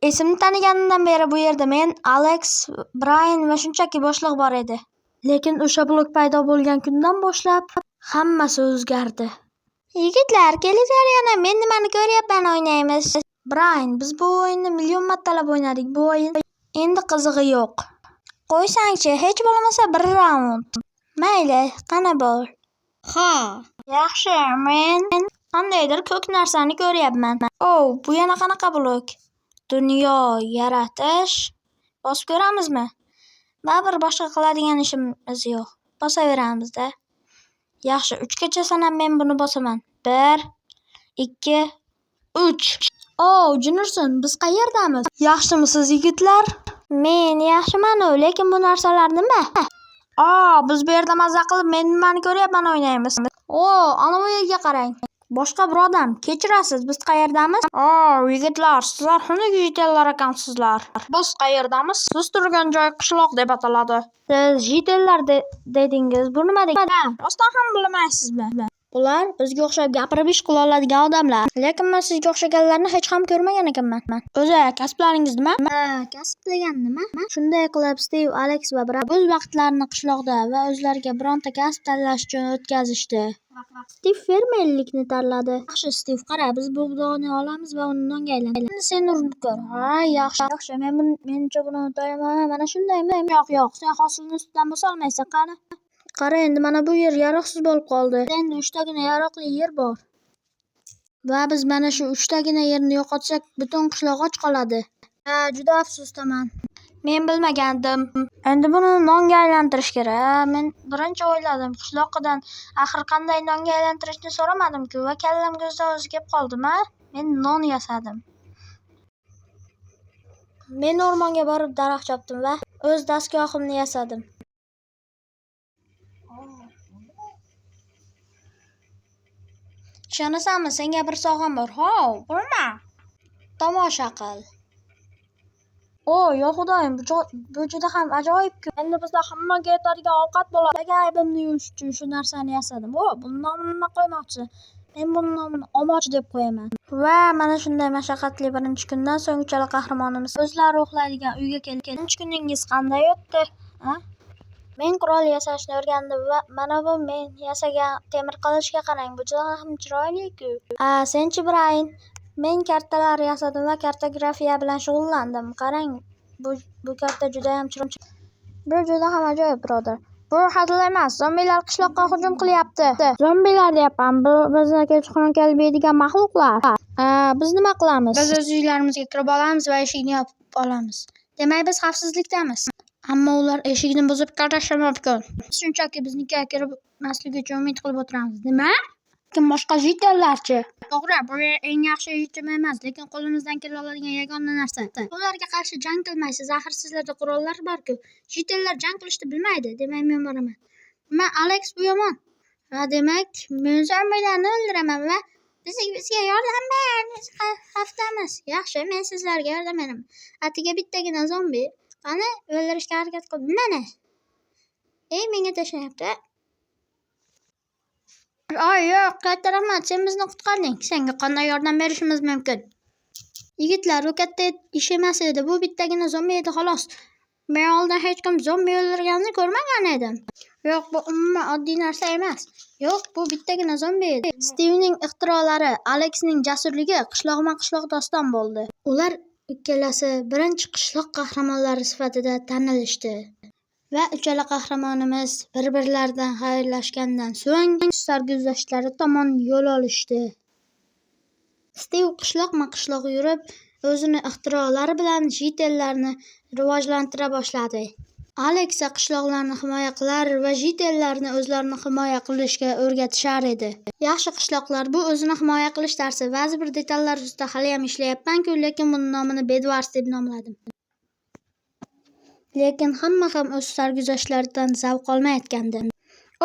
Esimni taniganimdan beri bu yerda men, Alex, Brayan va shunchaki bo'shliq bor edi. Lekin o'sha blok paydo bo'lgan kundan boshlab hammasi o'zgardi. Yigitlar, kelinglar yana men nimani ko'ryapman o'ynaymiz. Brayan, biz bu o'yinni million martalab o'ynadik. Bu o'yin endi qizig'i yo'q. Qo'ysangchi, hech bo'lmasa bir raund. Mayli, qani bo'l. Ha. Yaxshi, men qandaydir ko'k narsani ko'ryapman. O, bu yana qanaqa blok? Dunyo yaratish. Bosib ko'ramizmi? Baribir boshqa qiladigan ishimiz yo'q. Bosaveramiz-da. Yaxshi, uchgacha sanab men buni bosaman. 1, 2, 3. O, Junursin, biz qayerdamiz? Yaxshimisiz, yigitlar? Men yaxshiman-u, lekin bu narsalar nima? O, biz bu yerda maza qilib men nimani ko'ryapman o'ynaymiz. O, ana bu yerga qarang. Boshqa bir odam. Kechirasiz, biz qayerdamiz? O, yigitlar, sizlar xunuk jitellar ekansizlar. Biz qayerdamiz? Siz turgan joy qishloq deb ataladi. Siz jitellar dedingiz. Bu nima degani? Rostdan ham bilmaysizmi? Bular bizga o'xshab gapirib ish qila oladigan odamlar. Lekin men sizga o'xshaganlarni hech ham ko'rmagan ekanman. O'zi, kasblaringiz nima? Ha, kasb degan nima? Shunday qilib, Stiv, Alex va Brad o'z vaqtlarini qishloqda va o'zlariga bironta kasb tanlash uchun o'tkazishdi. Stiv fermerlikni tanladi. Yaxshi, Stiv, qara, biz bug'doyni olamiz va uni nonga aylantiramiz. Endi sen urinib ko'r. Ha, yaxshi, yaxshi. Men buni, menimcha buni doimo mana shundaymi? Yo'q, yo'q, sen hosilni ustidan bosa olmaysan. Qani? Qara, endi mana bu yer yaroqsiz bo'lib qoldi. Endi uchtagina yaroqli yer bor. Va biz mana shu uchtagina yerni yo'qotsak, butun qishloq och qoladi. Ha, juda afsusdaman. Men bilmagandim. Endi buni nonga aylantirish kerak. Ha, men birinchi o'yladim, qishloqidan axir qanday nonga aylantirishni so'ramadim-ku va kallamga o'zidan o'zi kelib qoldim-a? Men non yasadim. Men o'rmonga borib daraxt chopdim va o'z dastgohimni yasadim. Ishonasanmi, senga bir sovg'am bor. Hov, bu nima? Tomosha qil. O, yo xudoyim, bu juda ham ajoyib-ku. Endi bizda hammaga yetadigan ovqat bo'ladi. Nega aybimni yuvish uchun shu narsani yasadim? O, buni nomini nima qo'ymoqchi? Men buni nomini omoch deb qo'yaman. Va mana shunday mashaqqatli birinchi kundan so'ng uchala qahramonimiz o'zlari uxlaydigan uyga keldi. Birinchi kuningiz qanday o'tdi? A? Men qurol yasashni o'rgandim va mana bu men yasagan temir qilichga qarang, bu juda ham chiroyli-ku. A, senchi, Brayan? Men kartalar yasadim va kartografiya bilan shug'ullandim. Qarang, bu karta juda ham chiroyli. Bu juda ham ajoyib, birodar. Bu hazil emas. Zombilar qishloqqa hujum qilyapti. Zombilar deyapman. Bu bizni kechqurun kelib yeydigan maxluqlar. A, biz nima qilamiz? Biz o'z uylarimizga kirib olamiz va eshikni yopib olamiz. Demak, biz xavfsizlikdamiz. Ammo ular eshikni buzib kirishi mumkin. Biz shunchaki biznikiga kirmasligi uchun umid qilib o'tiramiz. Nima? Lekin boshqa jitellarchi? To'g'ri, bu eng yaxshi yechim emas, lekin qo'limizdan kela oladigan yagona narsa. Ularga qarshi jang qilmaysiz, axir sizlarda qurollar bor-ku. Jitellar jang qilishni bilmaydi, demak men boraman. Nima, Alex, bu yomon. Ha, demak, men zombilarni o'ldiraman va bizga yordam ber, biz xavfdamiz. Yaxshi, men sizlarga yordam beraman. Atiga bittagina zombi. Qani, o'ldirishga harakat qil. Mana. Ey, menga tashlayapti. Oy, yo'q, katta rahmat, sen bizni qutqarding. Senga qanday yordam berishimiz mumkin? Yigitlar, bu katta ish emas edi. Bu bittagina zombi edi, xolos. Men oldin hech kim zombi o'ldirganini ko'rmagan edim. Yo'q, bu umuman oddiy narsa emas. Yo'q, bu bittagina zombi edi. Stivning ixtirolari, Alexning jasurligi qishloqma-qishloq doston bo'ldi. Ular ikkalasi birinchi qishloq qahramonlari sifatida tanilishdi. Va uchala qahramonimiz bir-birlaridan xayrlashgandan so'ng sarguzashtlari tomon yo'l olishdi. Stiv qishloqma-qishloq yurib, o'zini ixtirolari bilan jitellarni rivojlantira boshladi. Alex esa qishloqlarni himoya qilar va jitellarni o'zlarini himoya qilishga o'rgatishar edi. Yaxshi qishloqlar, bu o'zini himoya qilish darsi. Ba'zi bir detallar ustida haliyam ishlayapman-ku, lekin buni nomini Bedwars deb nomladim. Lekin hamma ham o'z sarguzashtlaridan zavq olmayotgandi.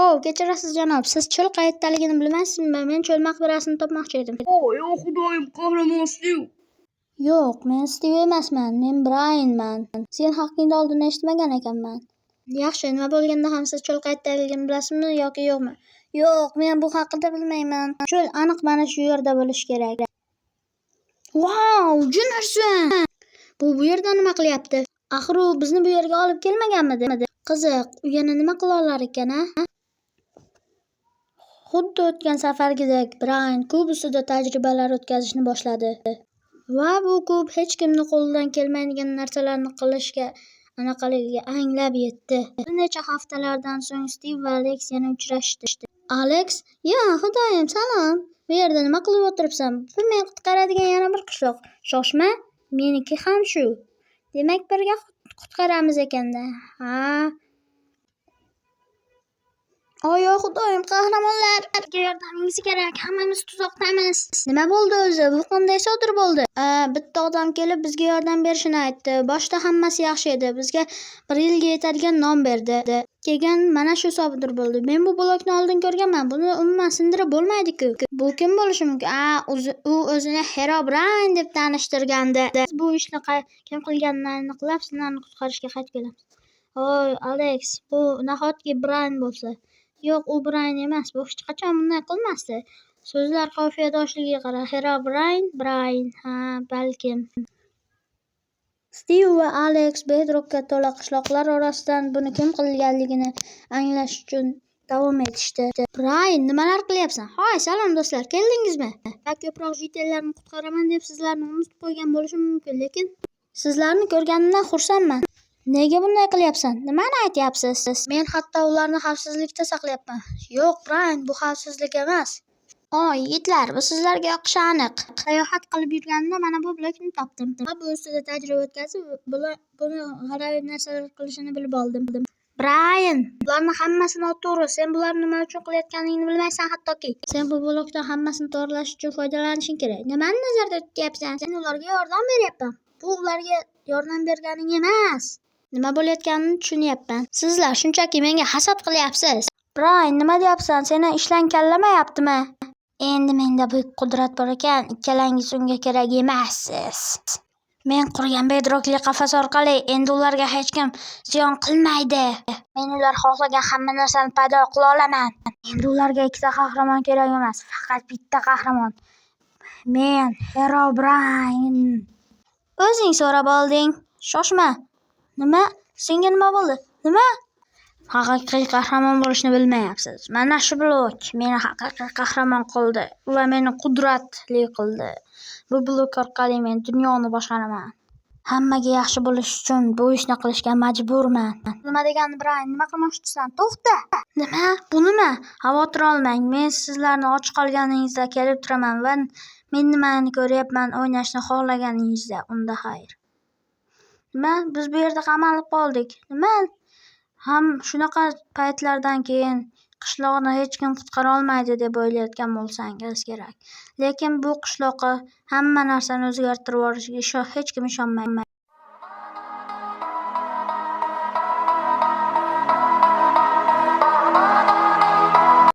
O, kechirasiz janob, siz cho'l qayerdaligini bilmaysizmi? Men cho'l maqbarasini topmoqchi edim. O, yo xudoyim, qahramon Stiv. Yo'q, men Stiv emasman, men Brayanman. Sen haqingda oldin eshitmagan ekanman. Yaxshi, nima bo'lganda ham siz cho'l qayerdaligini bilasizmi yoki yo'qmi? Yo'q, men bu haqida bilmayman. Cho'l aniq mana shu yerda bo'lishi kerak. Vau, Junursin! Bu yerda nima qilyapti? Axir u bizni bu yerga olib kelmaganmidi? Qiziq, u yana nima qila olar ekan, a? Xuddi o'tgan safargidek Brayn kub ustida tajribalar o'tkazishni boshladi. Va bu kub hech kimni qo'lidan kelmaydigan narsalarni qilishga anaqaligiga anglab yetdi. Bir necha haftalardan so'ng Stiv va Aleks yana uchrashdi. Aleks: "Ya, xudoyim, salom. Bu yerda nima qilib o'tiribsan? Bu men qutqaradigan yana bir qishloq. Shoshma, meniki ham shu. Demak, birga qutqaramiz ekanda. Ha. Oyo xudoyim, qahramonlar, bizga yordamingiz kerak. Hammamiz tuzoqdamiz. Nima bo'ldi o'zi? Bu qanday sodir bo'ldi? Bitta odam kelib bizga yordam berishini aytdi. Boshida hammasi yaxshi edi. Bizga bir yilga yetadigan non berdi. Keyin mana shu sodir bo'ldi. Men bu blokni oldin ko'rganman. Buni umuman sindirib bo'lmaydi-ku. Bu kim bo'lishi mumkin? A, u o'zini Herobrine deb tanishtirgandi. Biz bu ishni kim qilganini aniqlab, sizlarni qutqarishga qaytib kelamiz. Oy, Alex, bu nahotki Brayn bo'lsa? Yo'q, u Brayn emas. Bu hech qachon bunday qilmasdi. So'zlar qofiyadoshligiga qara. Herobrine, Brayn. Ha, balkim. Stiv va Alex bedrockka to'la qishloqlar orasidan buni kim qilganligini anglash uchun davom etishdi. Brayn, nimalar qilyapsan? Hoy, salom do'stlar, keldingizmi? Va ko'proq житель larni qutqaraman deb sizlarni unutib qo'ygan bo'lishim mumkin, lekin sizlarni ko'rganimdan xursandman. Nega bunday qilyapsan? Nimani aytyapsiz? Men hatto ularni xavfsizlikda saqlayapman. Yo'q, Brayn, bu xavfsizlik emas. O, yigitlar, bu sizlarga yoqishi aniq. Sayohat qilib yurganimda mana bu blokni topdim. Va bu ustida tajriba o'tkazib, buni g'aroyib narsalar qilishini bilib oldim. Brayn, bularni hammasi noto'g'ri. Sen bularni nima uchun qilayotganingni bilmaysan hattoki. Sen bu blokdan hammasini to'g'rilash uchun foydalanishing kerak. Nimani nazarda tutyapsan? Sen ularga yordam beryapman. Bu ularga yordam berganing emas. Nima bo'layotganini tushunyapman. Sizlar shunchaki menga hasad qilyapsiz. Brayn, nima deyapsan? Seni ishlang kallamayaptimi? Endi menda buyuk qudrat bor ekan, ikkalangiz unga kerak emassiz. Men qurgan bedrockli qafas orqali endi ularga hech kim ziyon qilmaydi. Men ular xohlagan hamma narsani paydo qila olaman. Endi ularga ikkita qahramon kerak emas, faqat bitta qahramon. Men Herobrine. O'zing so'rab olding. Shoshma. Nima? Senga nima bo'ldi? Nima? Haqiqiy qahramon bo'lishni bilmayapsiz. Mana shu blok meni haqiqiy qahramon qildi va meni qudratli qildi. Bu blok orqali men dunyoni boshqaraman. Hammaga yaxshi bo'lish uchun bu ishni qilishga majburman. Nima degani, Brayn? Nima qilmoqchisan? To'xta! Nima? Bu nima? Xavotir olmang. Men sizlarni och qolganingizda kelib turaman va men nimani ko'ryapman o'ynashni xohlaganingizda unda xayr. Nima? Biz bu yerda qamalib qoldik. Nima? Ham shunaqa paytlardan keyin qishloqni hech kim qutqara olmaydi deb o'ylayotgan bo'lsangiz kerak. Lekin bu qishloqqa hamma narsani o'zgartirib yuborishiga hech kim ishonmaydi.